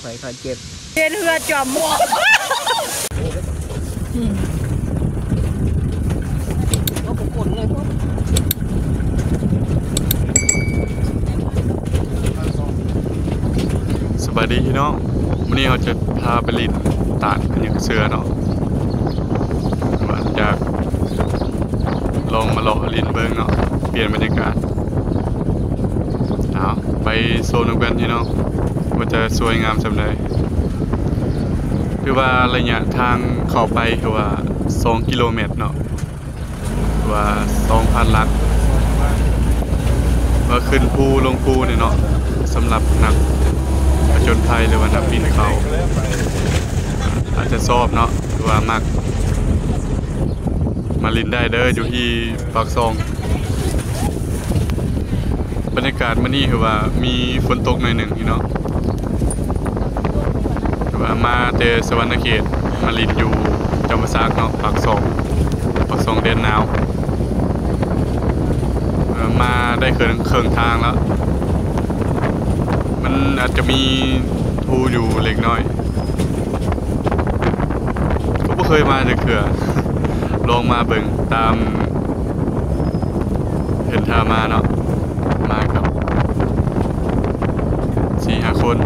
ຂ້ອຍ ຂ້ອຍເຈັບ ເຮັດເຮືອຈອມໝໍ້. ສະບາຍດີພີ່ນ້ອງ, ມື້ນີ້ເຮົາຈະພາໄປຫຼິ້ນຕາດພະຍັກເສືອເນາະ ວ່າຈາກ ລອງມາເລາະຫຼິ້ນເບິ່ງເນາະ ປ່ຽນບັນຍາກາດ. ເອົາ ໄປຊົມນຳກັນພີ່ນ້ອງ ວ່າຈະສວຍງາມສ່ຳໃດ. ຖືວ່າໄລຍະທາງເຂົ້າໄປຄືວ່າສອງກິໂລແມັດເນາະ ຫຼືວ່າສອງພັນຫຼັກ ວ່າຂຶ້ນພູລົງພູນີ້ເນາະ. ສຳລັບນັກຜະຈົນໄພ ຫຼືວ່ານັກປີນເຂົາ ອາດຈະຊອບເນາະ ຫຼືວ່າມັກ ມາຫຼິ້ນໄດ້ເດີ ຢູ່ທີ່ປາກຊ່ອງ. ບັນຍາກາດມື້ນີ້ຄືວ່າມີຝົນຕົກໜ້ອຍໜຶ່ງພີ່ນ້ອງ ຄືວ່າມາແຕ່ສະຫວັນນະເຂດ ມາຫຼິ້ນຢູ່ຈຳປາສັກເນາະ ປາກຊ່ອງ ປາກຊ່ອງແດນໜາວ. ເອີ ມາໄດ້ເຄິ່ງ ເຄິ່ງທາງແລ້ວ ມັນອາດຈະມີພູຢູ່ເລັກນ້ອຍ. ກໍບໍ່ເຄີຍມາຈັກເທື່ອ ລອງມາເບິ່ງຕາມເພິ່ນພາມາເນາະ ມາກັບສີ່ຫ້າຄົນ.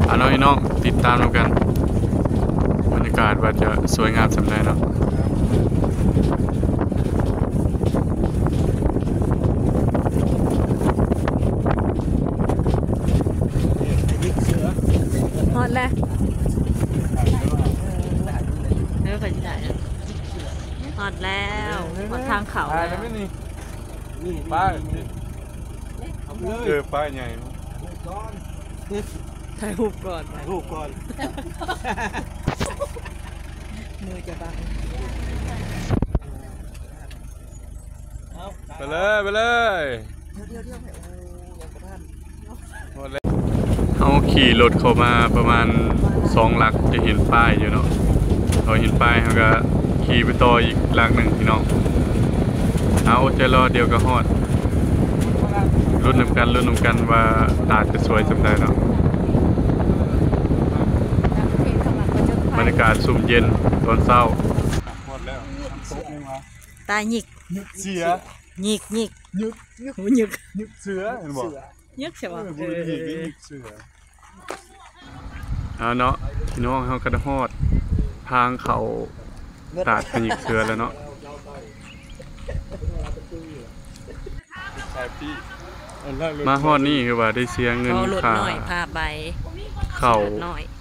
ເອົາເນາະພີ່ນ້ອງ ຕິດຕາມນຳກັນ ບັນຍາກາດວ່າຈະສວຍງາມສ່ຳໃດເນາະ. ຮອດແລ້ວ ເອີ ຂ້ອຍຊິຖ່າຍນະ. ຮອດແລ້ວ ຮອດທາງເຂົ້າແລ້ວ. ໄປ ເອີ ປ້າຍໃຫຍ່ ຖ່າຍຮູບກ່ອນ ຖ່າຍຮູບກ່ອນ ມືຈະບັງ. ໄປເລີຍ ໄປເລີຍ. ເຮົາຂີ່ລົດເຂົ້າມາປະມານສອງຫຼັກ ຈະເຫັນປ້າຍຢູ່ເນາະ. ເຮົາເຫັນປ້າຍ ເຮົາກະຂີ່ໄປຕໍ່ອີກຫຼັກໜຶ່ງພີ່ນ້ອງ. ເອົາ ອົດໃຈລໍ ດຽວກະຮອດ. ລຸ້ນນຳກັນ ລຸ້ນນຳກັນວ່າຕາດຈະສວຍສ່ຳໃດເນາະ. ບັນຍາກາດຊຸ່ມເຢັນຕອນເຊົ້າ. ຮອດແລ້ວ ນ້ຳຕົກນີ້ຫວາ? ຕາຫຍິກ ຫຍິກເສືອ ຫຍິກ ຫຍິກ ຫຍິກ ຫຍິກ ຫຍິກເສືອ ເຫັນບໍ່? ຫຍິກໃຊ່ບໍ່? ເອີ ເອີ ຫຍິກເສືອ. ເອົາເນາະ ພີ່ນ້ອງ ເຮົາກະໄດ້ຮອດທາງເຂົ້າຕາດພະຍິກເສືອແລ້ວເນາະ. ມາຮອດນີ້ຄືວ່າໄດ້ເສຍເງິນຄ່າເຂົ້າ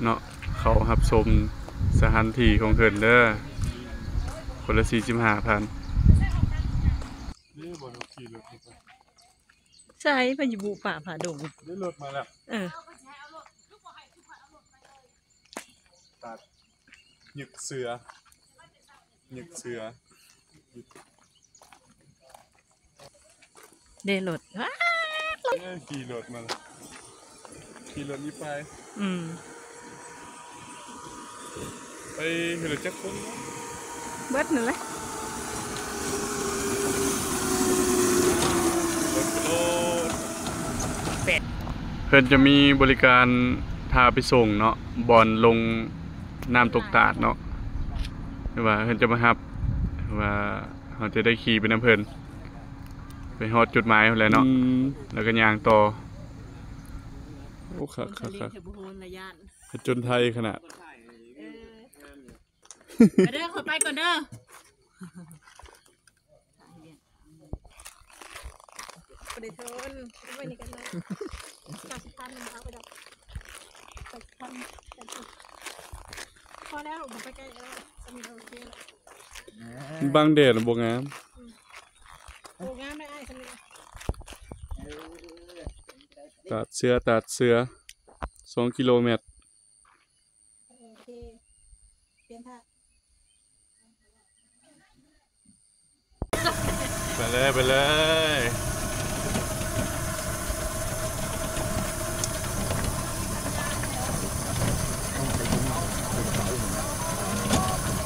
ເນາະ ເຂົ້າຮັບຊົມສະຖານທີ່ຂອງເພິ່ນເດີ ຄົນລະສີ່ສິບຫ້າພັນ. ໃສ ພະຍຸບຸປ່າຜາດົງ ໄດ້ລົດມາແລ້ວ. ເອີ ຕັດ ຫຍິກເສືອ ຫຍິກເສືອ ເດ້ລົດ ຂີ່ລົດມາ ຂີ່ລົດນີ້ໄປ. ອືມ ໄປເຮືອນຈັກຄົນ? ເບິດນັ້ນແຫຼະ. ເພິ່ນຈະມີບໍລິການພາໄປສົ່ງເນາະ ບ່ອນລົງນ້ຳຕົກຕາດເນາະ ຫຼືວ່າເພິ່ນຈະມາຮັບ ວ່າເຮົາຈະໄດ້ຂີ່ໄປນຳເພິ່ນ ໄປຮອດຈຸດໝາຍພຸ້ນແຫຼະເນາະ. ອືມ ແລ້ວກໍຍ່າງຕໍ່. ໂອ້ ຄັກໆໆ ຜະຈົນໄພຂະໜາດ. ເອີ ໄປເດີ ຂ້ອຍໄປກ່ອນເດີ. ບໍ່ໄດ້ທົນ ໄວ້ນີ້ກັນເລີຍ. ເກົ້າສິບພັນ ເອົາໄປດອກ ແປດສິບພັນ. ພໍແລ້ວ ບໍ່ໄປໃກ້ແລ້ວ ສ່ຳນີ້ກໍໂອເຄແລ້ວ. ບັງແດດບໍ່ງາມ. ອືມ ບໍ່ງາມໄດ໋ອ້າຍ ສ່ຳນີ້. ຕາດເສືອ ຕາດເສືອ ສອງກິໂລແມັດ. ໂອເຄ ປ່ຽນຜ້າ. ໄປເລີຍ ໄປເລີຍ.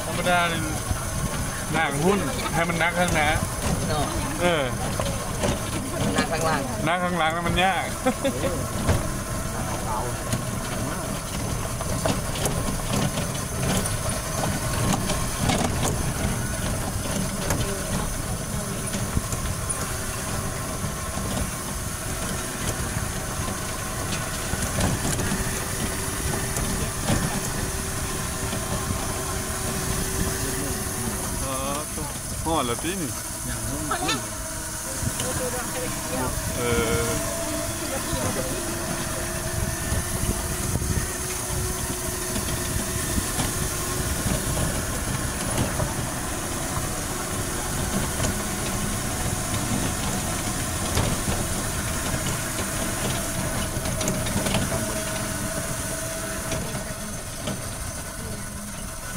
ທຳມະດານີ້ ນັ່ງຫຸ້ນໃຫ້ມັນໜັກຂ້າງໜ້າເນາະ. ເອີ ມັນໜັກ ຂ້າງຫຼັງ ນັ່ງຂ້າງຫຼັງນັ້ນມັນຍາກ. ຮອດແລ້ວຕິນີ້? ເອີ.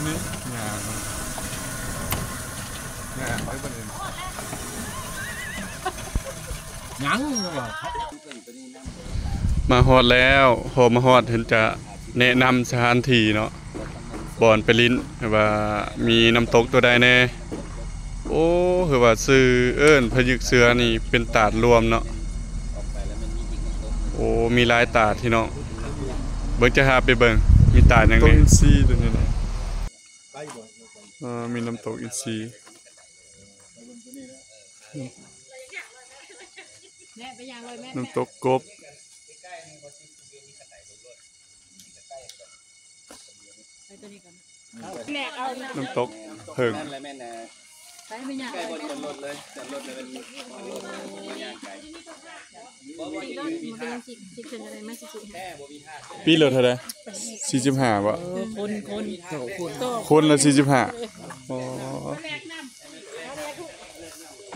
ນີ້ ຍ່າງ ຍ່າງໄປບໍ່ໄດ້ ຍັງວ່າ ມາຮອດແລ້ວ. ພໍມາຮອດເພິ່ນຈະແນະນຳສະຖານທີ່ເນາະ ບ່ອນໄປຫຼິ້ນ ວ່າມີນ້ຳຕົກຕົວໃດແດ່. ໂອ້ ຄືວ່າຊື່ເອີ້ນພະຍຶກເສືອນີ້ເປັນຕາດລວມເນາະ. ໂອ້ ມີຫຼາຍຕາດພີ່ນ້ອງ. ເບິ່ງ ຈະພາໄປເບິ່ງ ມີຕາດຫຍັງແດ່. ຕົ້ນຊີຕົວນີ້ນະ. ເອີ ມີນ້ຳຕົກອິນຊີ ແມ່ໄປຍ່າງເລີຍແມ່ ນ້ຳຕົກກົບ ໄປຕົວນີ້ກ່ອນ ນ້ຳຕົກເຜິ້ງ ໄປໄປຍ່າງ ໃກ້ບ່ອນຈອດລົດເລີຍ ຈອດລົດແລ້ວມັນ ມັນຍ່າງໄກ ປີລະເທົ່າໃດ? ສີ່ສິບຫ້າບໍ່? ເອີ ຄົນ ຄົນ ຄົນລະສີ່ສິບຫ້າ. ອໍ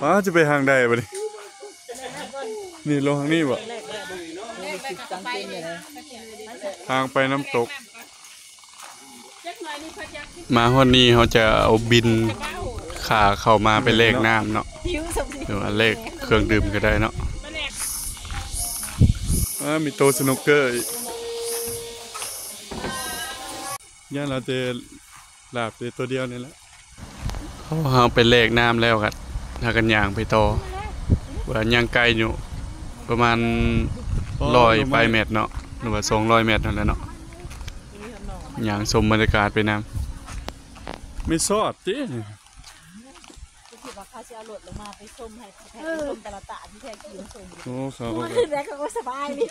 ປ້າ ຈະໄປທາງໃດບັດນີ້? ນີ້ລົງທາງນີ້ບໍ່? ທາງໄປນ້ຳຕົກ. ມາຮອດນີ້ເຮົາຈະເອົາບິນຄ່າເຂົ້າມາໄປແລກນ້ຳເນາະ ຫຼືວ່າແລກເຄື່ອງດື່ມກໍໄດ້ເນາະ. ອາ ມີໂຕສະນຸກເກີອີກ ຢ້ານລາວແຕ່ ລາບແຕ່ໂຕດຽວນີ້ແຫຼະ. ເຮົາ ເຮົາໄປແລກນ້ຳແລ້ວກໍ ພາກັນຍ່າງໄປຕໍ່ ວ່າຍັງໄກຢູ່ ປະມານ ອໍ ຮ້ອຍປາຍແມັດເນາະ ຫຼືວ່າສອງຮ້ອຍແມັດຫັ້ນແຫຼະເນາະ. ຍ່າງຊົມບັນຍາກາດໄປນຳ ແມ່ນຊອດຕິ ຄິດວ່າເຂົາຊິເອົາລົດລົງມາໄປຊົມໃຫ້ ເອີ ຊົມແຕ່ລະຕາທີ່ແທ້ຈິງຊົມ. ໂອ້ ເຂົາ ແລ້ວເຂົາກໍສະບາຍດີ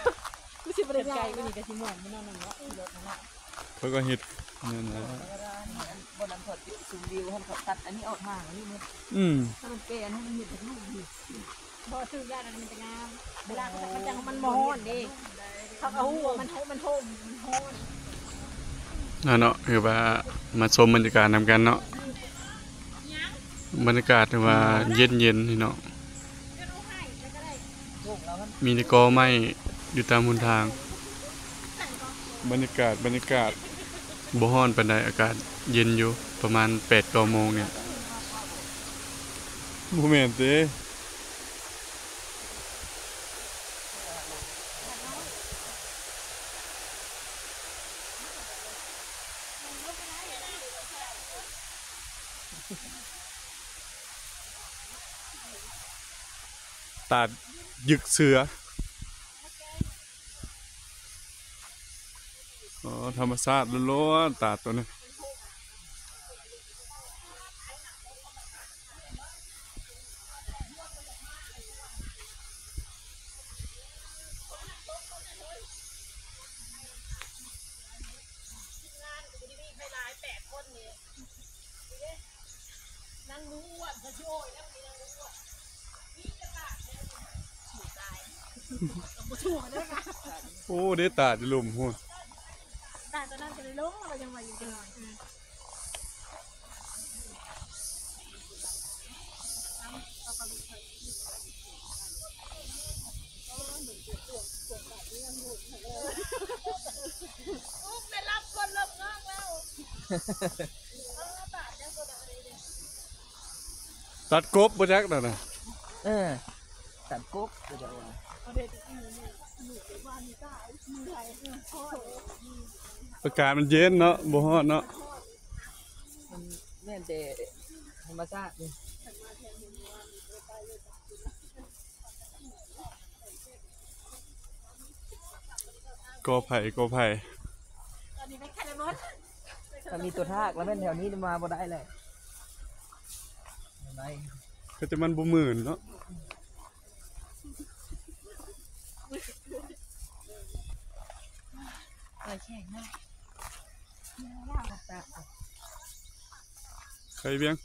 ຄືຊິບໍ່ໄດ້ໄກກວ່ານີ້ກໍຊິມ່ວນຢູ່ເນາະ ນັ້ນເນາະ ຂີ່ລົດນັ້ນເນາະ. ເຂົາກໍເຮັດນັ້ນແຫຼະ ບ່ອນນັ້ນເຂົາຈຸດຊົມວິວ ຫັ້ນເຂົາຕັດອັນນີ້ອອກມາ ອັນນີ້ໝົດ. ອືມ ຖ້າມັນແກ່ ອັນນັ້ນມັນເຮັດເປັນຮູບຢູ່ ບໍ່ຖືກ ຢ້ານອັນນີ້ມັນຈະງາມ ເວລາເຂົາ ມັນຈັ່ງ ມັນບໍ່ຮ້ອນເດ້ ເຂົາກໍຮູ້ວ່າມັນໂທ ມັນໂທ ມັນຮ້ອນ. ນັ້ນເນາະ ຄືວ່າມາຊົມບັນຍາກາດນຳກັນເນາະ ບັນຍາກາດຖືວ່າເຢັນໆ ພີ່ນ້ອງ. ມີແຕ່ກໍໄມ້ຢູ່ຕາມຫົນທາງ. ບັນຍາກາດ ບັນຍາກາດ ບໍ່ຮ້ອນປານໃດ ອາກາດເຢັນຢູ່ ປະມານແປດເກົ້າໂມງນີ້. ບໍ່ແມ່ນເຕ? ຕາດຍຶກເສືອ. ອໍ ທຳມະຊາດລ້ວນໆ ຕາດໂຕນີ້. ໂອ້ ເດ້ຕາດຢູ່ລຸ່ມພຸ້ນ. ຕາດຕອນນັ້ນກໍໄດ້ລົງ ແລ້ວກໍຍັງວ່າຢູ່ຕະຫຼອດ. ຕັດກົບບໍ່ຈັກນັ້ນນະ. ເອີ ຕັດກົບ ເຂົາເຈົ້າວ່າ. ອາກາດມັນເຢັນເນາະ ບໍ່ຮ້ອນເນາະ. ມັນແມ່ນແຕ່ທຳມະຊາດນີ້. ກໍໄຜ່ ກໍໄຜ່ ຖ້າມີຕົວທາກແລ້ວແມ່ນແຖວນີ້ມາບໍ່ໄດ້ແຫຼະ ໄດ້ ກໍຈະມັນບໍ່ໝື່ນເນາະ. ໄຂ່ວຽງ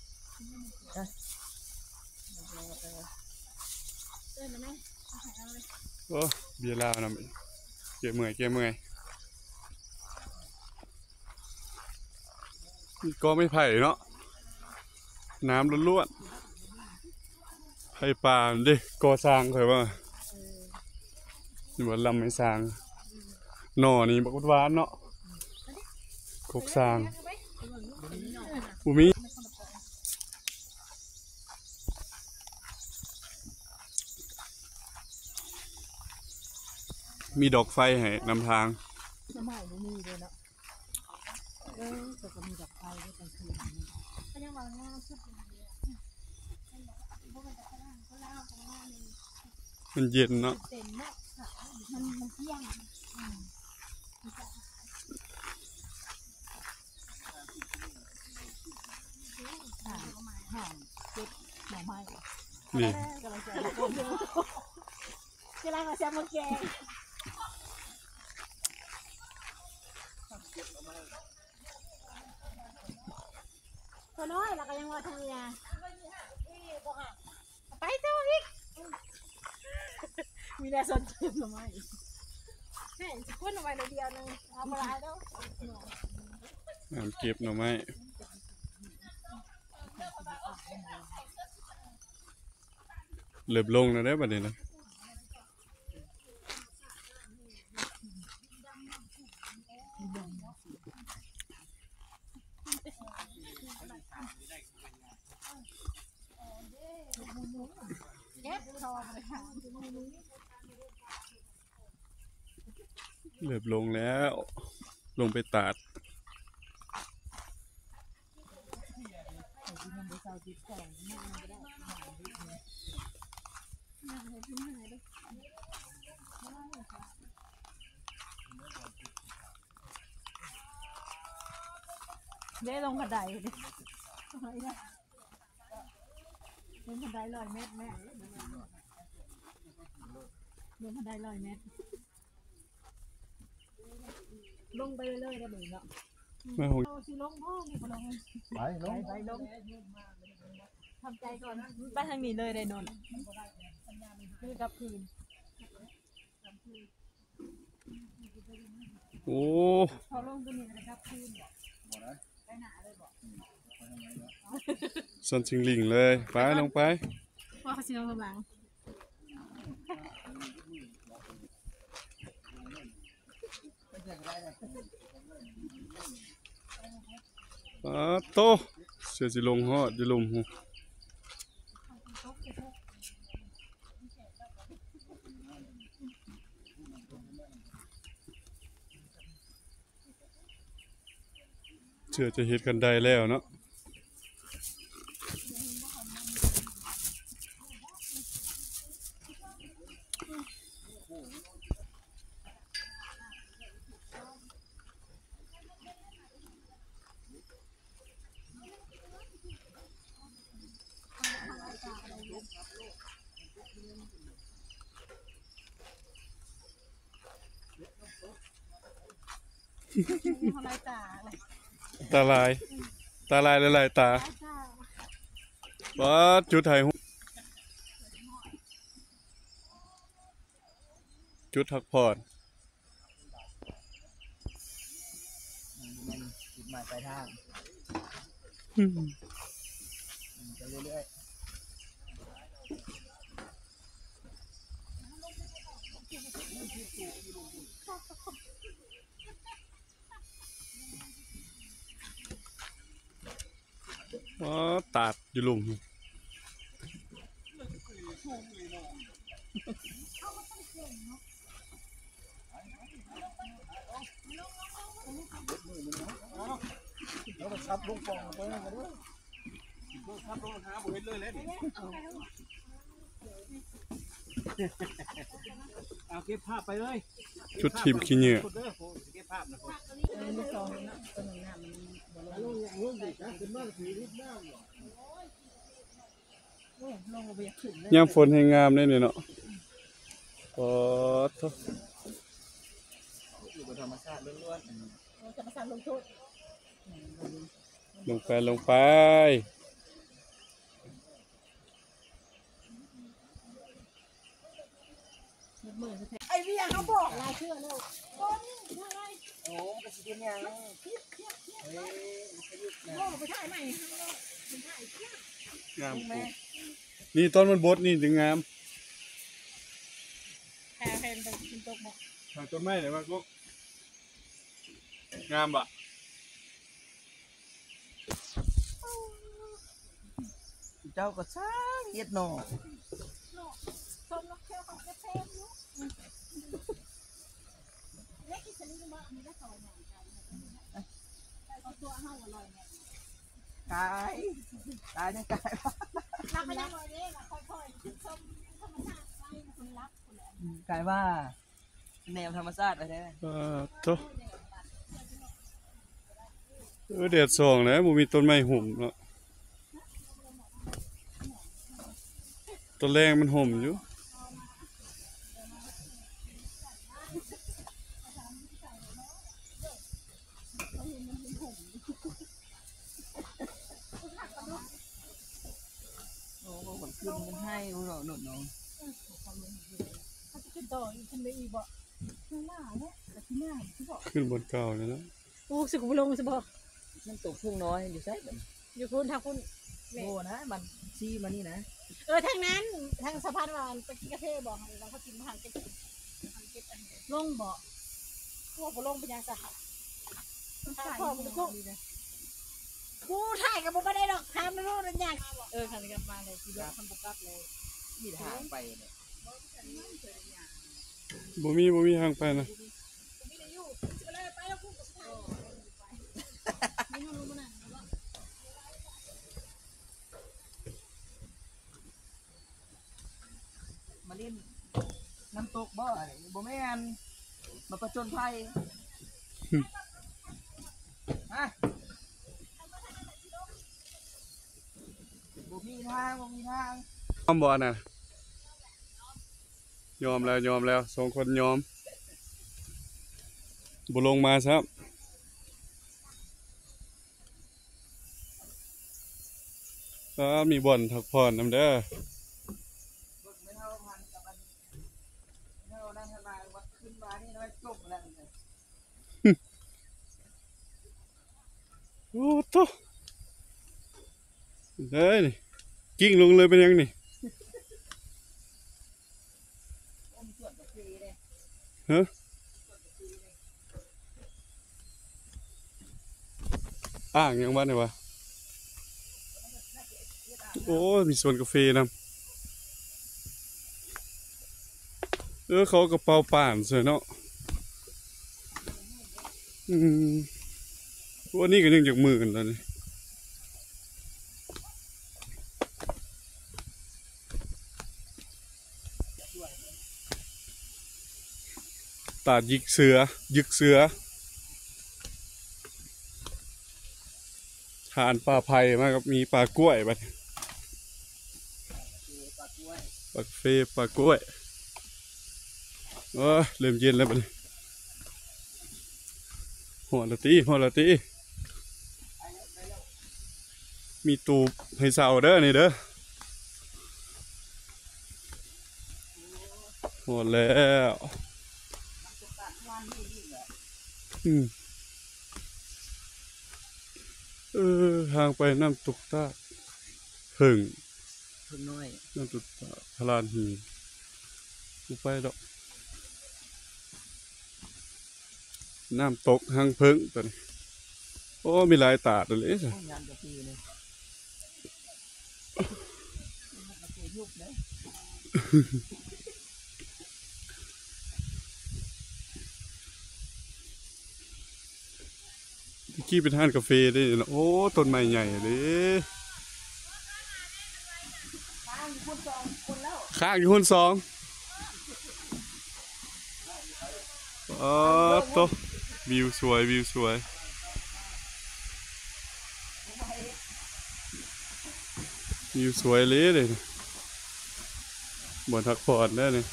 ໂອ້ ເບຍລາວນຳ ແກ້ເມື່ອຍ ແກ້ເມື່ອຍ. ມີກໍໄມ້ໄຜ່ເນາະ ນ້ຳລ້ວນໆ ໄຜ່ປ່າເດ້ ກໍສ້າງຂ້ອຍວ່າ ເອີ ນີ້ບໍ່ລຳໄມ້ສ້າງ ໜໍ່ນີ້ບັກຫວານເນາະ ກົກສ້າງ ບໍ່ມີ ມີດອກໄຟໃຫ້ນຳທາງ ສະໄໝບໍ່ມີເດ້ເນາະ. ເອີ ແຕ່ກໍມີດອກໄຟໄວ້ກາງຄືນ ກໍຍັງວ່າງາມສຸດເລີຍ ມັນເຢັນເນາະ ເຕັມເນາະ ມັນ ມັນກ້ຽງ ອືມ ຫອມ ຫອມເກັບໜໍ່ໄມ້ ນີ້ ກຳລັງຈະ ກຳລັງວ່າຊິເອົາມາແກງ ພໍ່ນ້ອຍລະກໍຍັງວ່າທາງເມຍ ໄປຕໍ່ອີກ ມີແນວສົນເກັບໜໍ່ໄມ້ ແມ່ນຊິຄົນເອົາໄວ້ໜ້ອຍດຽວໜຶ່ງ ເອົາບໍ່ຫຼາຍດອກ ງາມເກັບໜໍ່ໄມ້ ເລີ່ມລົງແລ້ວເດ້ບັດນີ້ນະ. ເລີ່ມລົງແລ້ວ ລົງໄປຕາດ. ເດ້ ລົງບັນໄດເດ້ ລົງບັນໄດຮ້ອຍແມັດແມ່ ລົງບັນໄດຮ້ອຍແມັດ. ລົງໄປເລື້ອຍໆ ໄດ້ເລີຍເນາະ ແມ່ນ ເອົາຊິລົງບໍ່ ນີ້ບໍ່ລົງ ໄປລົງ ໄປລົງ ທຳໃຈກ່ອນ ໄປທາງນີ້ເລີຍໄດ້ໂດນ ຄືກັບຄືນ ໂອ້ ພໍລົງຕົວນີ້ກໍໄດ້ກັບຄືນບໍ່ ໄປໜ້າເລີຍບໍ່ ຊັ້ນຊິງລິງເລີຍ ໄປລົງໄປ ວ່າເຂົາຊິລົງຂ້າງຫຼັງ. ປາໂຕ ເສືອຊິລົງຮອດຢູ່ລຸ່ມພຸ້ນ ເສືອຈະເຮັດຄັນໄດແລ້ວເນາະ. ຕາລາຍ ຕາລາຍຫຼາຍໆຕາ ປາດ ຈຸດຖ່າຍຮູບ ຈຸດພັກຜ່ອນ ແມ່ນຈຸດໝາຍປາຍທາງ ໄປເລື້ອຍໆ. ອໍ ຕາດຢູ່ລຸ່ມ ແລ້ວກໍສັບລົງປ່ອງໄປນັ້ນກໍໄດ້ ສັບລົງຫາບໍ່ເຫັນເລີຍແຫຼະນີ້. ເອົາເກັບພາບໄປເລີຍ ຈຸດຖິ້ມຂີ້ເຫຍື້ອ ເກັບພາບນະ ຍາມຝົນແຮ່ງງາມເດ້ນີ້ເນາະ. ປາດໂທ້ ຢູ່ກັບທຳມະຊາດລ້ວນໆ ເອີ ທຳມະຊາດລົງໂທດ ລົງໄປ ລົງໄປ. ໄອ້ວຽງເຮົາບອກຫຼາຍເທື່ອແລ້ວ ບໍ່ມີເທົ່າໃດ ໂອ້ ມັນກໍຊິເປັນຫຍັງ ເອີ ມັນກໍຢຸດນະ ໂອ້ ໄປຖ່າຍໃໝ່ ມັນຖ່າຍເທື່ອ ງາມ ນີ້ຕອນມັນບົດນີ້ຈຶ່ງງາມ ແພງ ແພງໄປກິນຕົກບໍ່ ຫາຕົ້ນໄມ້ໄດ້ມາໂກະ ງາມບໍ່? ເຈົ້າກໍຊ່າງເຮັດໜໍ່ ກາຍ ກາຍ ຍັງກາຍ ກາຍວ່າ ແນວທຳມະຊາດແທ້ໆ ປາດໂທ້ ເອີ ແດດສ່ອງແລ້ວ ບໍ່ມີຕົ້ນໄມ້ຮົ່ມເນາະ ຕອນແລງມັນຮົ່ມຢູ່ ໂອ້ ມັນຂຶ້ນມັນໃຫ້ເນາະ ໂນດເນາະ ເຂົາຈະຂຶ້ນຕໍ່ອີກ ຂຶ້ນໄປອີກບໍ່? ຂຶ້ນບ່ອນເກົ່ານີ້ແຫຼະ ໂອ້ ຊິກູບໍ່ລົງຊິບໍ່? ນ້ຳຕົກທົ່ງນ້ອຍຢູ່ໃສບັດນີ້? ຢູ່ພຸ້ນ ທາງພຸ້ນ ໂອ້ນະ ມັນຊີ້ມານີ້ນະ ເອີ ທາງນັ້ນ ທາງສະພານວ່າໄປກິນກາເຟບໍ່? ເຮົາເຂົາກິນທາງເກັບ ທາງເກັບອັນນີ້ ລົງບໍ່? ໂອ້ ບໍ່ລົງເປັນຫຍັງຊະ ທາງພໍ່ມັນກໍ ກູຖ່າຍກໍບໍ່ໄປໄດ້ດອກ ຖາມແລ້ວໂລດວ່າຫຍັງ ເອີ ຄັນກັບມາແລ້ວ ຊິເດີນ ຄັນບໍ່ກັບແລ້ວ ມີທາງໄປເນາະ ບໍ່ມີ ບໍ່ມີທາງໄປນະ ມາຫຼິ້ນນ້ຳຕົກບໍ່? ບໍ່ແມ່ນ ມາປະຈົນໄພ ຮະ ບໍ່ມີທາງ ບໍ່ມີທາງ ຍອມບໍ່ອັນນັ້ນ? ຍອມແລ້ວ ຍອມແລ້ວ ສອງຄົນຍອມ ບໍ່ລົງມາຊ້ຳ ອາ ມີບ່ອນພັກຜ່ອນນຳເດີ ໂອ້ໂຕ ເອີຍ ນີ້ ກິ້ງລົງເລີຍເປັນຫຍັງນີ້? ຮະ ອ່າງຫຍັງວະນີ້ວະ? ໂອ້ຍ ມີສວນກາເຟນຳ ເອີ ເຂົາເອົາກະເປົາປານໃສ່ເນາະ ອືມ ໂອ້ ອັນນີ້ກໍຍັງຈັກມື້ກັນຕອນນີ້ ຕາດຢິກເສືອ ຢິກເສືອ ທານປ່າໄຜ່ມາກັບມີປ່າກ້ວຍບັດນີ້ ປາເຟປາກ້ວຍ ໂອ້ຍ ເລີ່ມເຢັນແລ້ວບັດນີ້ ຮອດແລ້ວຕິ ຮອດແລ້ວຕິ ມີຕູບໃຫ້ເຊົ່າເດີນີ້ເດີ ຮອດແລ້ວ ອືມ ເອີ ທາງໄປນ້ຳຕົກຕາດເຜິ້ງ ເຜິ້ງນ້ອຍ ນ້ຳຕົກຕາດພະລານຫີນ ບໍ່ໄປດອກ ນ້ຳຕົກຮັງເຜິ້ງຕົວນີ້ ໂອ້ ມີຫຼາຍຕາດເລີຍ ໂອ້ ງາມຈັກປີນີ້ ຕະກີ້ເປັນຮ້ານກາເຟເດ້ເນາະ ໂອ້ ຕົ້ນໄມ້ໃຫຍ່ເດ້ ຄ້າງຢູ່ພຸ້ນສອງ ຄ້າງຢູ່ພຸ້ນສອງ ອໍ ໂຕ ວິວສວຍ ວິວສວຍ ວິວສວຍເລີຍເດ້ ບ່ອນພັກຜ່ອນເດີນີ້.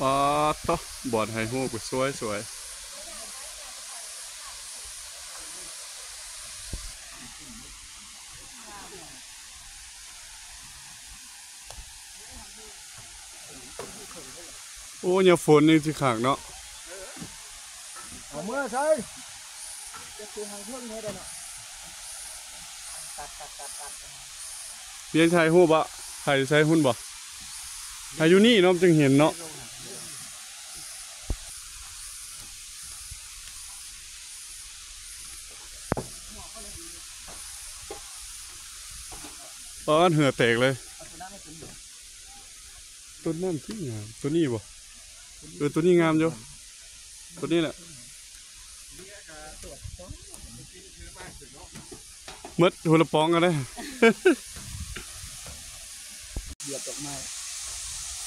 ປາດໂທ້ ບ່ອນຖ່າຍຮູບກໍສວຍໆ. ໂອ້ ຍາມຝົນນີ້ຊິຄັກເນາະ. ເອົາເມືອໃສ່ ຈະຄືທາງເທິງແທ້ເດ້ເນາະ. ວຽງຖ່າຍຮູບບໍ່? ຖ່າຍຢູ່ໃສພຸ້ນບໍ່? ຖ່າຍຢູ່ນີ້ເນາະ ມັນຈຶ່ງເຫັນເນາະ. ປາດ ເຫື່ອແຕກເລີຍ. ຕົ້ນນັ້ນຄືງາມ ໂຕນີ້ບໍ່? ເອີ ໂຕນີ້ງາມຢູ່ ໂຕນີ້ແຫຼະ. ໝົດຫົວລະປອງກັນເດ້. ຢຽບດອກໄມ້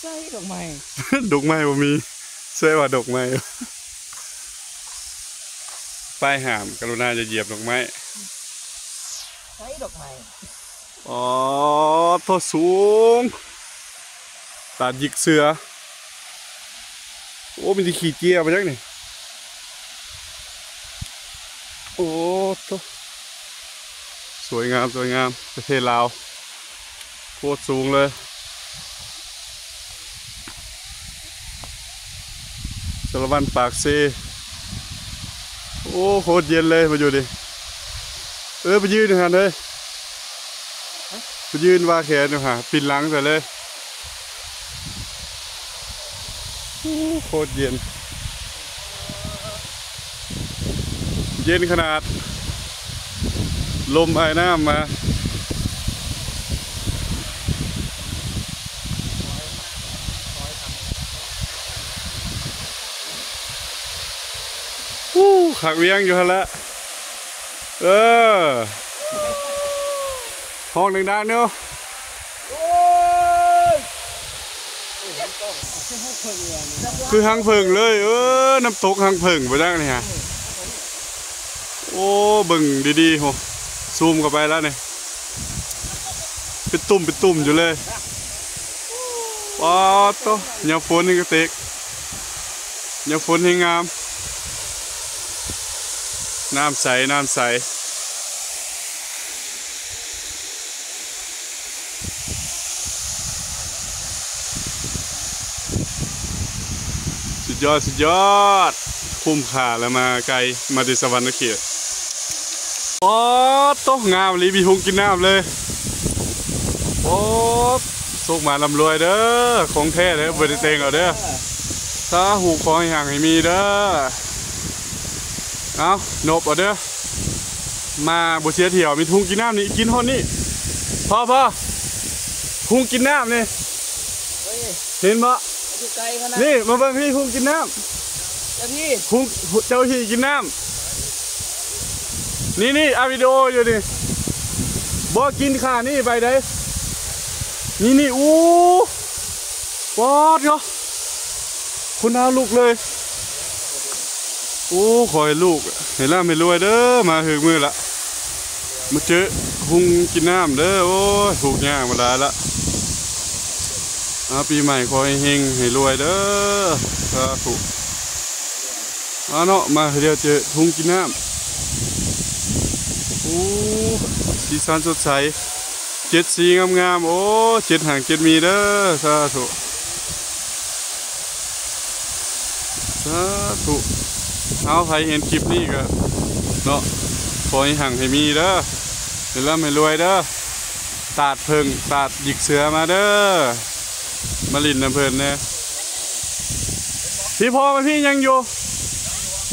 ໃສ່ດອກໄມ້ ດອກໄມ້ບໍ່ມີ ໃສ່ວ່າດອກໄມ້. ປ້າຍຫ້າມ ກະລຸນາຢ່າຢຽບດອກໄມ້ ໃສ່ດອກໄມ້. ອໍ ໂທ້ ສູງ ຕາດຢິກເສືອ. ໂອ້ ມີແຕ່ຂີ້ເຈຍບໍ່ຈັກນີ້. ໂອ້ ໂທ້ ສວຍງາມ ສວຍງາມ ປະເທດລາວ ໂຄດສູງເລີຍ. ສາລະວັນ ປາກເຊ. ໂອ້ ໂຄດເຢັນເລີຍມາຢູ່ນີ້. ເອີ ໄປຢືນຢູ່ຫັ້ນເລີຍ ໄປຢືນວ່າແຂນຢູ່ຫາ ປິ່ນຫຼັງໃສ່ເລີຍ. ໂອ້ ໂຄດເຢັນ ເຢັນຂະໜາດ ລົມອາຍນ້ຳມາ. ໂອ້ ຄັກວຽງຢູ່ຫັ້ນລະ. ເອີ ຮ້ອງດັງໆເນາະ. ໂອ້ຍ ຄືຮັງເຜິ້ງເລີຍ ເອີ ນ້ຳຕົກຮັງເຜິ້ງບໍ່ຈັກນີ້ຫະ. ໂອ້ ເບິ່ງດີໆ ໂຫ ຊູມເຂົ້າໄປແລ້ວນີ້ ເປັນຕຸ່ມເປັນຕຸ່ມຢູ່ເລີຍ. ປາດໂທ້ ຍາມຝົນນີ້ກະເຕັກ ຍາມຝົນແຮງງາມ ນ້ຳໃສ ນ້ຳໃສ. ສຸດຍອດ ສຸດຍອດ ຄຸ້ມຄ່າແລ້ວ ມາໄກ ມາແຕ່ສະຫວັນນະເຂດ. ໂອ້ ໂຕ ງາມອີ່ຫຼີ ມີທຸງກິນນ້ຳເລີຍ. ໂອ້ ໂຊກໝານລ່ຳລວຍເດີ ຂອງແທ້ເດີ ບໍ່ໄດ້ແຕ່ງເອົາເດີ. ສາທຸ ຂໍໃຫ້ຮັ່ງໃຫ້ມີເດີ. ເອົາ ນົບເອົາເດີ ມາບໍ່ເສຍທ່ຽວ ມີທຸງກິນນ້ຳນີ້ ກິນຮອດນີ້. ພໍ ພໍ ທຸງກິນນ້ຳນີ້ ເຫັນບໍ່? ຢູ່ໄກຂະໜາດນີ້ ມາເບິ່ງພີ້ ທຸງກິນນ້ຳ. ເຈົ້າພີ້ ທຸງ ເຈົ້າພີ້ກິນນ້ຳ ນີ້ໆ ອັດວິດີໂອຢູ່ນີ້. ບໍ່ ກິນຂ້ານີ້ໄປເດ້ ນີ້ໆ. ໂອ້ ປອດເນາະ ຄົນນາລຸກເລີຍ. ໂອ້ ຂໍໃຫ້ລູກໃຫ້ລ່ຳໃຫ້ລວຍເດີ ມາຖືກມື້ລະ ມາເຈີທຸງກິນນ້ຳເດີ. ໂອ້ຍ ທຸກຍາກມາຫຼາຍລະ ອາ ປີໃໝ່ຂໍໃຫ້ເຮັງໃຫ້ລວຍເດີ ສາທຸ. ອາເນາະ ມາເທື່ອດຽວເຈີທຸງກິນນ້ຳ. ໂອ້ ສີສັນສົດໃສ ເຈັດສີງາມໆ. ໂອ້ ເຈັດຮັ່ງເຈັດມີເດີ ສາທຸ ສາທຸ. ເອົາ ໃຜເຫັນຄລິບນີ້ກະເນາະ ຂໍໃຫ້ຮັ່ງໃຫ້ມີເດີ ໃຫ້ລ່ຳໃຫ້ລວຍເດີ. ຕາດເຜິ້ງ ຕາດຢິກເສືອມາເດີ ມາຫຼິ້ນນຳເພິ່ນແດ່. ພີ້ ພໍ່ມາພີ້ ຍັງຢູ່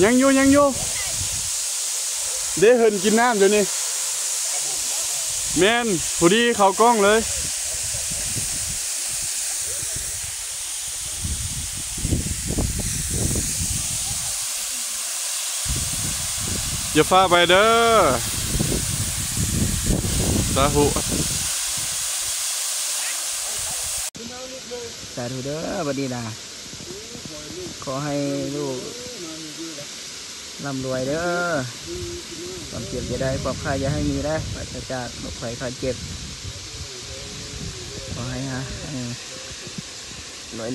ຍັງຢູ່ ຍັງຢູ່ເດ້. ເພິ່ນກິນນ້ຳຢູ່ນີ້ ແມ່ນ ພໍດີເຂົ້າກ້ອງເລີຍ. ຢ່າຟ້າວໄປເດີ ສາທຸ ສາທຸເດີ ບັດນີ້ນະ ຂໍໃຫ້ລູກລ່ຳລວຍເດີ ຄວາມເຈັບຢ່າໄດ້ ຄວາມໄຂ້ຢ່າໃຫ້ມີເດີ ປາສະຈາກໂລກໄຂ້ໄຂ້ເຈັບ ຂໍໃຫ້ຫາ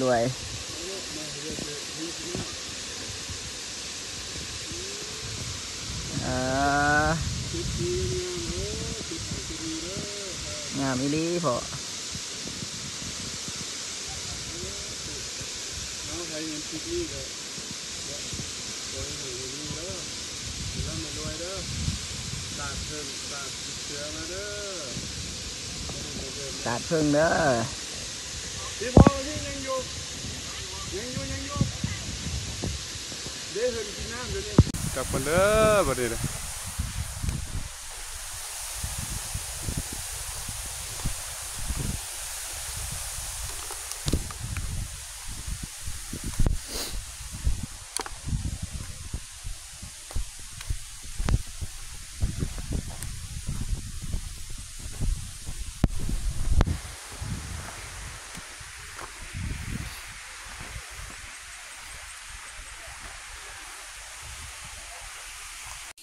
ລວຍໆ ອ່າ ງາມອີ່ຫຼີພໍ່. ສາດເພິ່ງເດີ ພີ່ພໍ່ນີ້ຍັງຢູ່ ຍັງຢູ່ ຍັງຢູ່ ເດ້ ເພິ່ນກິນນ້ຳຢູ່ນີ້ ກັບກັນເດີ ບັດນີ້ເດີ.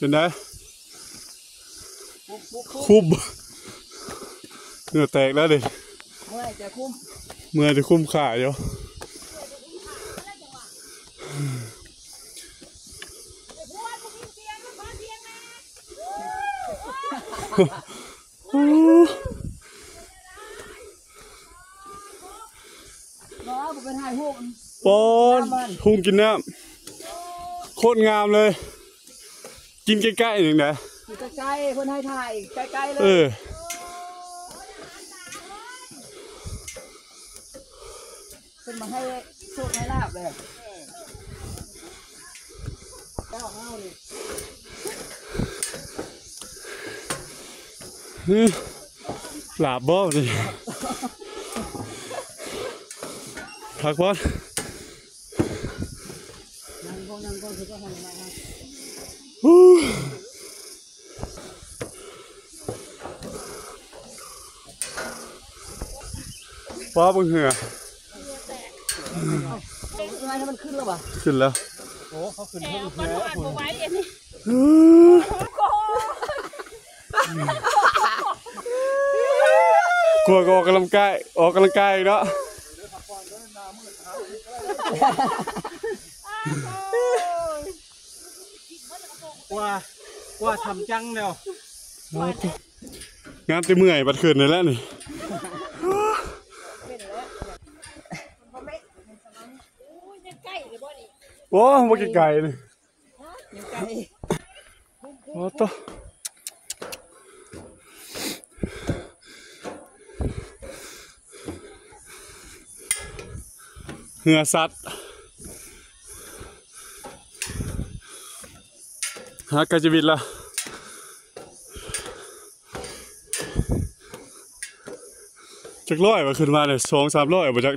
ເປັນໃດ? ຄຸ້ມ ເຫື່ອແຕກແລ້ວເດ້ ເມື່ອຍແຕ່ຄຸ້ມ ເມື່ອຍແຕ່ຄຸ້ມຄ່າຢູ່. ປອດ ຮຸ່ງກິນນ້ຳ ໂຄດງາມເລີຍ ກິນໃກ້ໆ ນີ້ນະ ໃກ້ໆ ເພິ່ນໃຫ້ຖ່າຍໃກ້ໆ ເລີຍ ເອີ ເພິ່ນມາໃຫ້ໂຊກໃຫ້ລາບເລີຍ. ຫື ຫຼາບບໍ່ນີ້ ພັກຜ່ອນ ປ້າເບິ່ງເຫື່ອ ເອີ ໃຫ້ມັນຂຶ້ນແລ້ວຫວາ? ຂຶ້ນແລ້ວ ໂອ້ ເຂົາຂຶ້ນ ເຂົາຂຶ້ນແລ້ວ ບໍ່ໄຫວອັນນີ້ ເອີ ກວ່າກໍອອກກຳລັງກາຍ ອອກກຳລັງກາຍອີກເນາະ ກວ່າ ກວ່າທຳຈັງແລ້ວ ງາມແຕ່ເມື່ອຍ ບັດຂຶ້ນນີ້ແຫຼະນີ້ ໂອ້ ບໍ່ໄກໆ ນີ້ ໂອ້ໂຕ ເຫື່ອສັດ ຫາໃກ້ຈະບິດລະ ຈັກຮ້ອຍວ່າ ຂຶ້ນມານີ້ ສອງສາມຮ້ອຍບໍ່ຈັກ.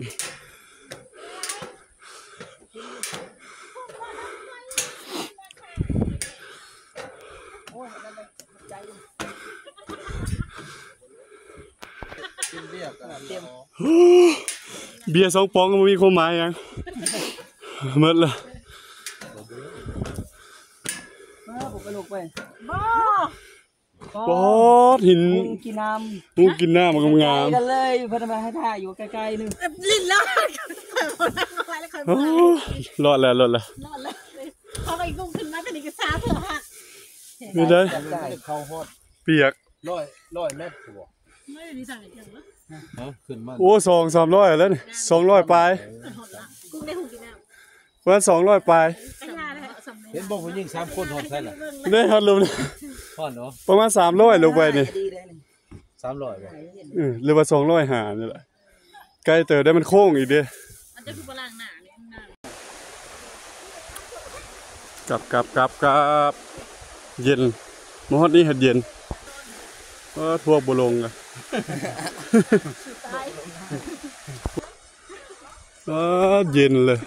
ເບຍສອງປ໋ອງບໍ່ມີຄວາມໝາຍຫຍັງ ໝົດລະ ບໍ່ ປອດ ຫີນ ຮຸ່ງກິນນ້ຳ ຮຸ່ງກິນນ້ຳ ງາມໆ ໃກ້ກັນເລີຍ ເພິ່ນມາໃຫ້ຖ່າຍຢູ່ໃກ້ໆ ໜຶ່ງ ຫຼິ້ນລອດ ໂອ້ ລອດແລ້ວ ລອດແລ້ວ ລອດແລ້ວ ເຂົາກໍອີກລຸກຂຶ້ນມາ ຕົວນີ້ກໍຊາເທື່ອຫະ ເປັນໃດ ເຂົ້າຮອດ ປຽກ ຮ້ອຍ ຮ້ອຍແມັດບໍ່? ຮະ ຂຶ້ນມາ ໂອ້ ສອງສາມຮ້ອຍແລ້ວນີ້ ສອງຮ້ອຍປາຍ ກຸ້ງໄດ້ຮຸ່ງກິນນ້ຳ ປະມານສອງຮ້ອຍປາຍ ເຫັນບໍ່ ຜູ້ຍິງສາມຄົນຮອດໃສລະ ໄດ້ຮອດລົມ ຮອດເນາະ ປະມານສາມຮ້ອຍລົງໄປນີ້ ສາມຮ້ອຍບໍ່ ເອີ ຫຼືວ່າສອງຮ້ອຍຫ້ານີ້ແຫຼະ ໄກເຕີບໄດ໋ ມັນໂຄ້ງອີກເດ້ ອັນເຈົ້າຄືບໍ່ລ້າງໜ້ານີ້ ກັບ ກັບ ກັບ ກັບ ເຢັນ ມາຮອດນີ້ເຮັດເຢັນ ເອີ ພວກບໍ່ລົງກະ ເອີ ເຢັນເລີຍ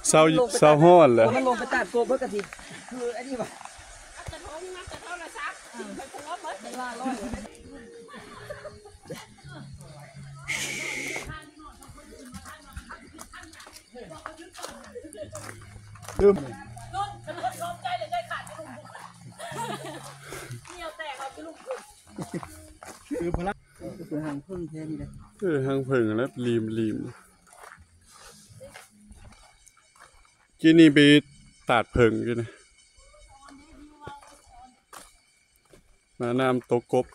ເຊົາ ເຊົາຮ້ອນແລ້ວ ມັນລົງໄປຕາດກົບ ເພິ່ນກະຊິຄືອັນນີ້ຫວາ? ลืม คือพลัง คือหางเพิ่งแท้นี่เลย เออ หางเพิ่งแล้ว ลีม ลีม กินนี่ไปตาดเพิ่งกินนะ มาน้ำตกกบ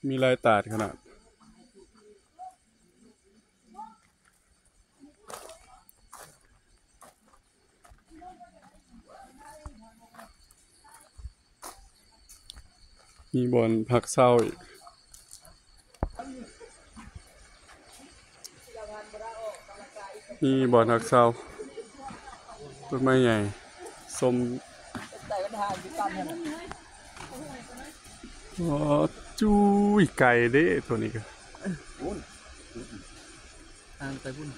มีหลายตาดขนาด มีบ่อนพักเซาอีก มีบ่อนพักเซา ต้นไม้ใหญ่ ส้ม อ๋อ จุ้ย ไก่เด้ ตัวนี้ก็ ทางไปพุ่น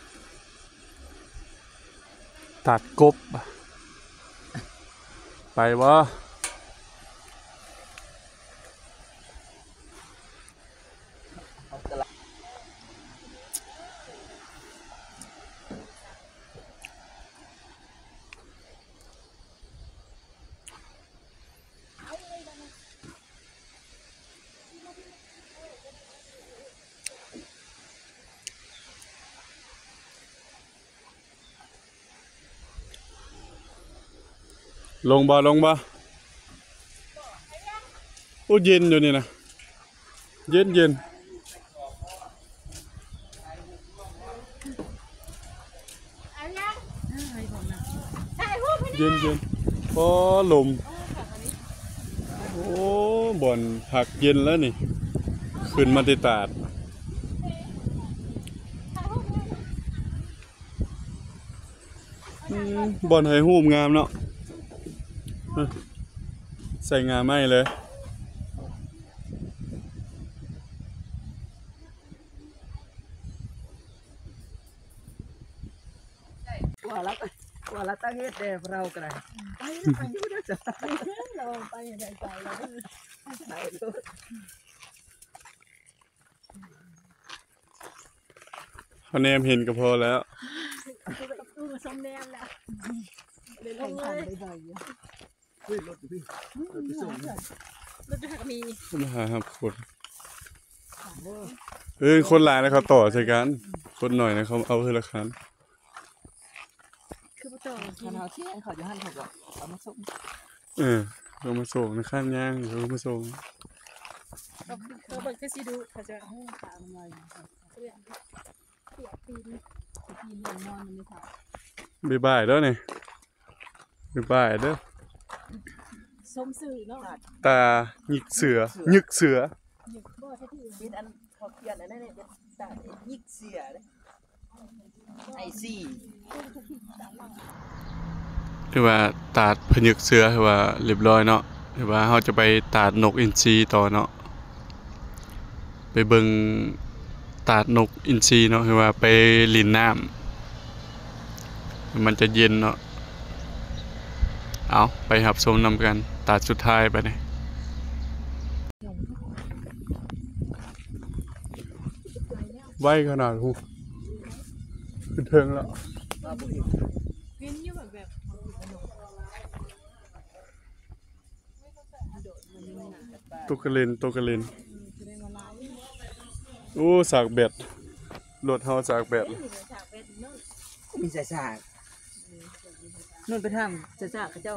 ตัดกบ ไปบ่ ลงบ่ ลงบ่ โอ้ เย็นอยู่นี่นะ เย็นๆ เย็นๆ โอ้ ลม โอ้ บ่อนพักเย็นแล้วนี่ ขึ้นมาแต่ตาด อืม บ่อนถ่ายรูปงามเนาะ เออ ใส่งาไม้เลย ว่าละ ว่าละตั้งเฮ็ดแด่เราก็ได้ ไป ไปอยู่เด้อจ้ะ เราไปได้ใจแล้ว ไปโลด เขาแนมเห็นก็พอแล้ว ตู้มาส้มแนมแล้ว เดี๋ยวลงเลย เฮ้ย รถอยู่พี่ รถไปส่ง รถอยู่หักมี มาหาครับคน เออ คนหลายนะเขาต่อใส่กัน คนหน่อยนะเขาเอาเทื่อละคัน คือบ่ต่อ คันเฮาเที่ยงเขาจะหั่นเขาก็เอามาส่ง เออ เขามาส่งนะ คันย่างเขามาส่ง เขา เขาเบิ่งคือสิดุ เขาจะ เออ ขามันลอยอยู่ เปียกตีน ตีนยังนอนมันไม่เท่า บ๊ายบายเด้อนี่ บ๊ายบายเด้อ สมซื่อเนาะ ตาหยิกเสือ หยิกเสือ บ่ ถ้าที่อื่น เป็นอันเขาเขียนอันนั้นเนี่ย เป็นตาหยิกเสือเด้ ไอซี ถือว่าตาดผนึกเสือถือว่าเรียบร้อยเนาะ ถือว่าเราจะไปตาดนกอินทรีต่อเนาะ ไปเบิ่งตาดนกอินทรีเนาะ ถือว่าไปหลิ้นน้ำ มันจะเย็นเนาะ เอา ไปรับชมนำกัน ตาดสุดท้ายไปนี่ ไวขนาด หู ขึ้นเทิงแล้ว ตกกะเลน ตกกะเลน โอ้ สากแบต รถเฮาสากแบต มีสากๆ นู่นไปทางสากๆ เขาเจ้า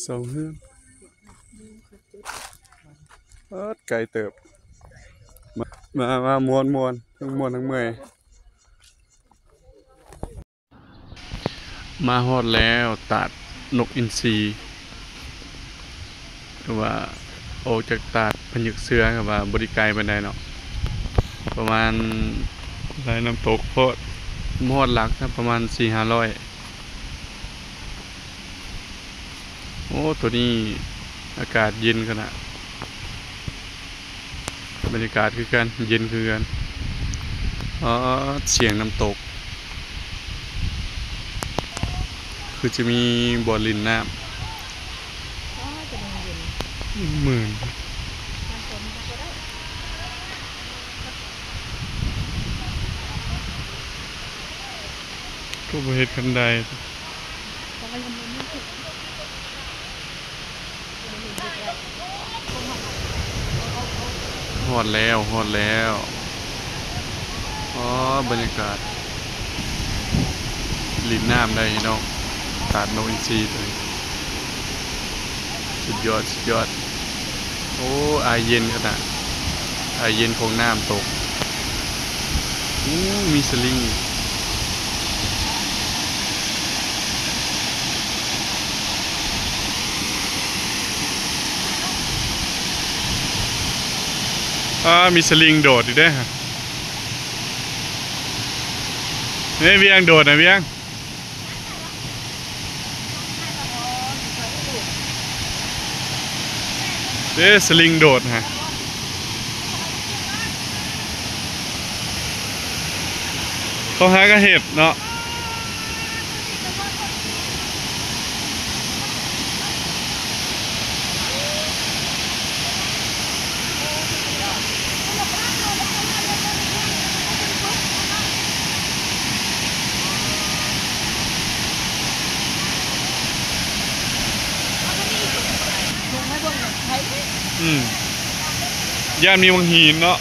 เสาเฮือน เอิ้ด ไกลเติบ มา มา มา ม่วนๆ ทั้งม่วนทั้งเมื่อย มาฮอดแล้ว ตาดนกอินทรี ถือว่าออกจากตาดผนึกเสือ ถือว่าบ่ได้ไกลปานใดเนาะ ประมาณ หลายน้ำตกโพด บ่ฮอดหลักนะ ประมาณสี่ห้าร้อย โอ้ ตัวนี้อากาศเย็นขนาด บรรยากาศคือกัน เย็นคือกัน อ๋อ เสียงน้ำตก ຄືຈະມີບ່ອນຫຼິ້ນນ້ຳ ວ້າວ ຈະເປັນເຢັນ ໝື່ນ ນ້ຳຝົນກໍບໍ່ໄດ້ ຄືບໍ່ເຮັດຄັນໄດ ເພາະວ່າຍັງບໍ່ມີ ຮອດແລ້ວ ຮອດແລ້ວ ອໍ ບັນຍາກາດຫຼິ້ນນ້ຳໄດ້ພີ່ນ້ອງ ຕາດນົກອິນຊີໂຕນີ້ ສຸດຍອດ ສຸດຍອດ ໂອ້ ອາຍເຢັນຂະໜາດ ອາຍເຢັນຂອງນ້ຳຕົກ ໂອ້ ມີສະລິງ ອ້າ ມີສະລິງໂດດອີກເດ້ ນີ້ວຽງໂດດນະວຽງ ເດ້ ສະລິງໂດດຫັ້ນ ເຂົາຫາກະເຮັດເນາະ. ອືມ ຢ້ານມີໝາກຫີນເນາະ.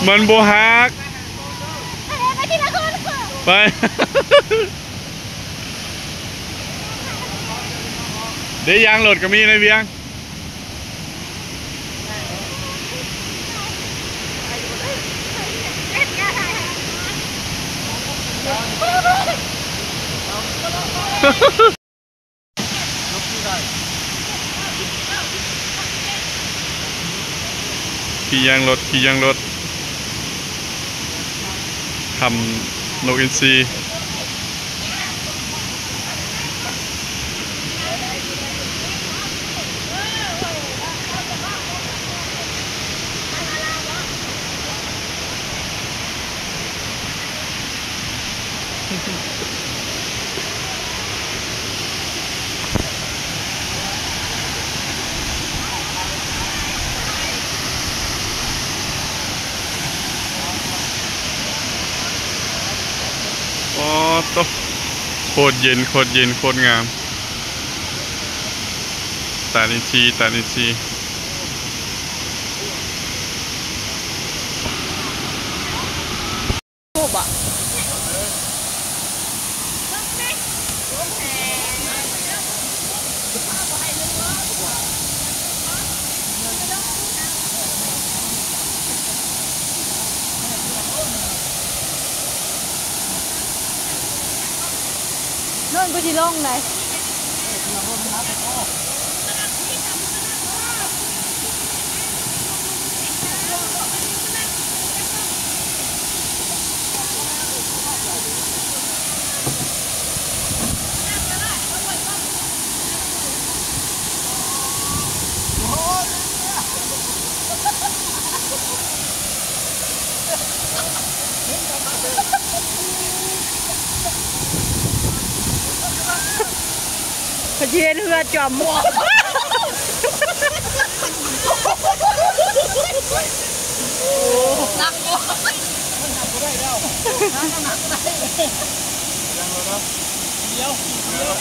ມັນບໍ່ຮັກ ໄປ ເດ້ ຢາງລົດກະມີໃນວຽງ. ຂີ່ຢາງລົດ ຂີ່ຢາງລົດ ຖ້ຳນົກອິນຊີ. ອໍ ໂຕ ໂຄດເຢັນ ໂຄດເຢັນ ໂຄດງາມ ຕາດອິນຊີ ຕາດອິນຊີ. ໂອ້ ບະ ໂນ້ນ ກູຊິລົງໄດ. ເພິ່ນຊິເຮັດເຮືອຈອມໝວກ. ໜັກບໍ່? ໜັກບໍ່ໄດ້ແລ້ວ ໜັກບໍ່ໄດ້. ດຽວ ດຽວ.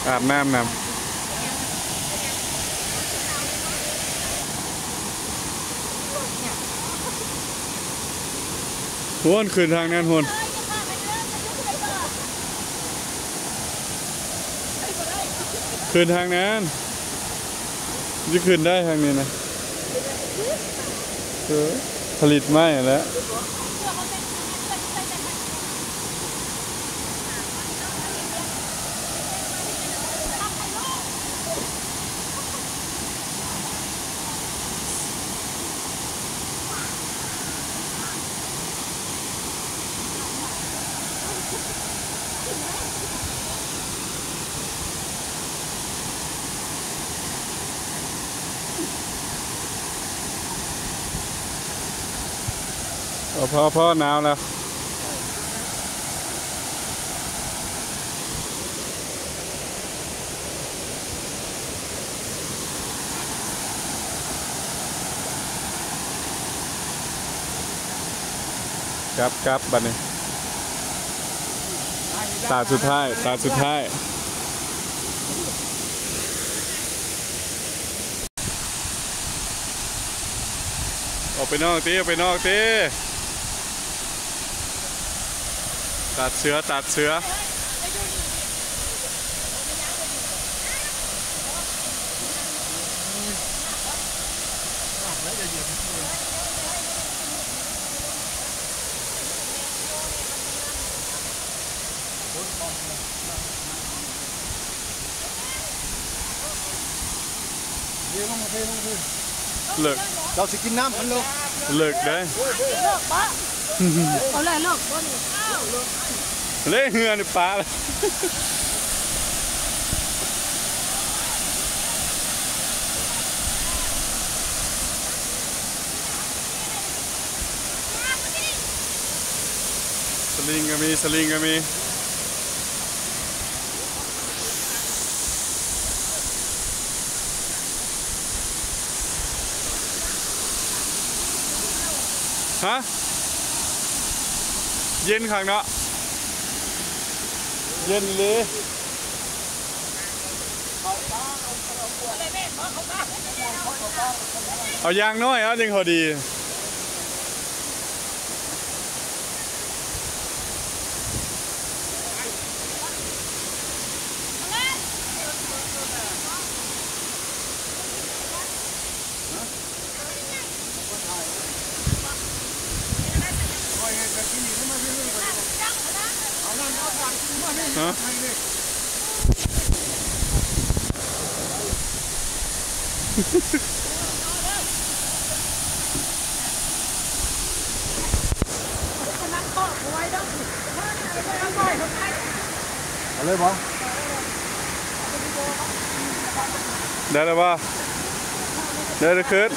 ອາບນ້ຳນຳ ໂຫນ ຂຶ້ນທາງນັ້ນໂຫນ. ຂຶ້ນທາງນັ້ນ ຊິຂຶ້ນໄດ້ທາງນີ້ນະ ເອີ ຜະລິດໄມ້ຫັ້ນແຫຼະ. ພໍ ພໍ ໜາວແລ້ວ. ກັບ ກັບ ບັດນີ້ ຕາສຸດທ້າຍ ຕາສຸດທ້າຍ. ອອກໄປນອກຕິ ອອກໄປນອກຕິ. ຕາດເສືອ ຕາດເສືອ. ເລີກ ເຈົ້າຊິກິນນ້ຳມັນເລີກ ເລີກເດ້. ເລີກບໍ່? ເອົາເລີກ ເລີກບໍ່ນີ້? ເລີກເຮືອນີ້ປາ. ສະລິງກໍມີ ສະລິງກໍມີ. ຮະ? ເຢັນຄັກເນາະ ເຢັນອີ່ຫຼີ. ເອົາຢ່າງໜ້ອຍ ເອົາຈັ່ງພໍດີ. ຮະ? ເອົາເລີຍບໍ່? ໄດ້ແລ້ວບໍ່? ໄດ້ແລ້ວຄືນ.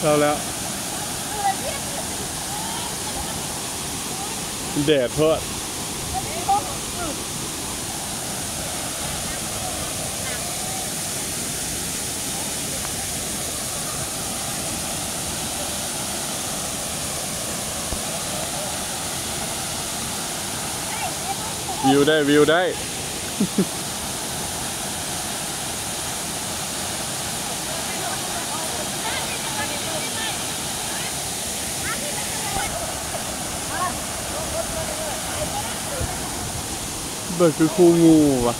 ເຊົາແລ້ວ ແດດໂພດ. ວິວໄດ້ ວິວໄດ້. ເບິ່ງຄືຄູ່ງູຫວະ.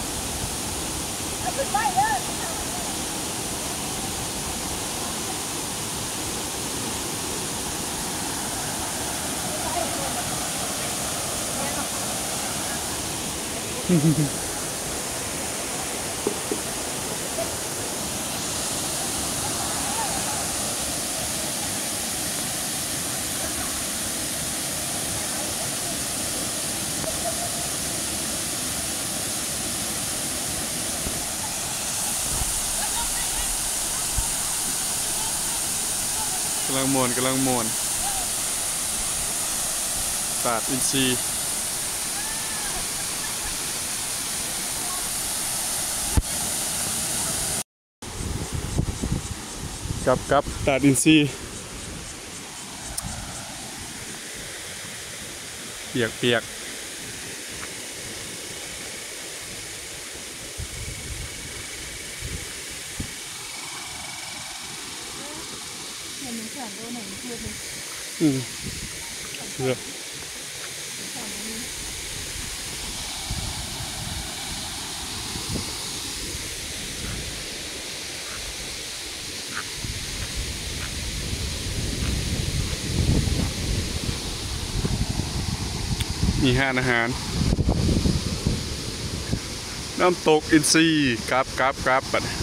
ກຳລັງມ່ວນ ກຳລັງມ່ວນ ຕາດອິນຊີ. ກັບ ກັບ ຕາດອິນຊີ ປຽກ ປຽກ. ອືມ ເຊື່ອ ມີຮ້ານອາຫານ ນ້ຳຕົກອິນຊີ ກັບ ກັບ ກັບ ບັດນີ້.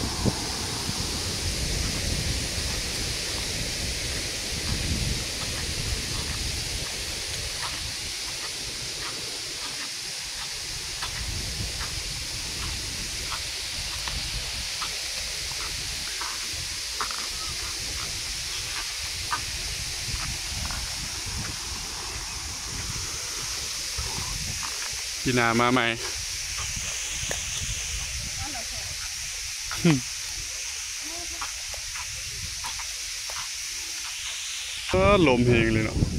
ປີໜ້າມາໃໝ່. ເອີ ລົມແຮງເລີຍເນາະ.